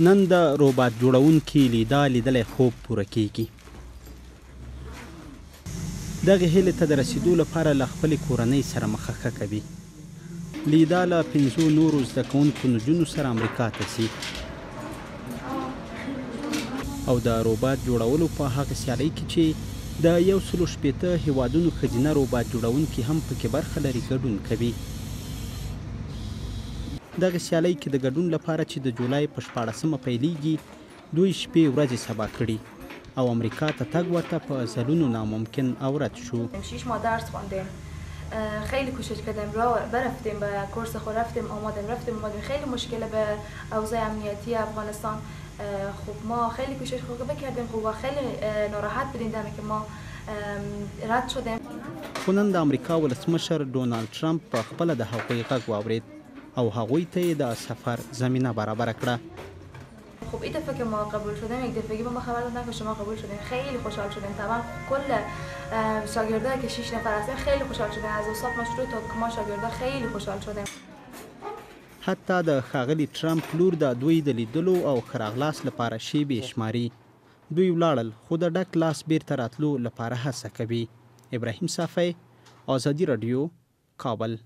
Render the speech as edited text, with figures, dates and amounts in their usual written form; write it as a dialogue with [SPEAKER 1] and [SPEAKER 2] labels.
[SPEAKER 1] نن د روبات جوړونکي لیدا لیدلی خوب پوره کیږي. دغې هیلې ته د رسیدو لپاره له خپلې کورنۍ سره مخه ښه کوي. لیدا له پنځو نورو زده کوونکو نجونو سره امریکا ته ځي او د روبات جوړولو په هغې سیالۍ کې چې د 160 هیوادونو ښځینه روبات جوړونکي هم پکې برخه لري ګډون کوي. دغې سیالۍ کې د ګډون لپاره چې د جولای په شپاړسمه پیلیږي دوی شپې ورځې سبا کړي او امریکا ته تګ ورته په ځلونو ناممکن او رد شو.
[SPEAKER 2] شش ماه درس خواندیم خیلی کوشش کردیم را برفتیم به کورس خود رفتیم آمادیم رفتیم آمادیم خیلی مشکل به اوضاع امنیتی افغانستان خب ما خیلی کوشش خود بکردیم خب و خیلی ناراحت بودیم دمی که ما رد شدیم.
[SPEAKER 1] خو نن د امریکا ولسمشر ډونالډ ټرمپ په خپله د هغوی غږ واورېد او هغوی ته یې د سفر زمینه برابره کړه.
[SPEAKER 2] خب این دفعه که ما قبول شدیم یک دفعگی به ما خبر دادن که شما قبول شدین خیلی خوشحال شدیم طبعا کل شاگردایی که 6 نفر هستیم خیلی خوشحال شدیم از استاد ما شروع تا ما شاگردا خیلی خوشحال شدیم.
[SPEAKER 1] حتی د ښاغلي ټرمپ لور د دوی د لیدلو او ښه راغلاست لپاره شیبې شماري. دوی ولاړل خو د ډک لاس بیرته راتلو لپاره هڅه کوي. ابراهیم صافی، ازادي راډیو، کابل.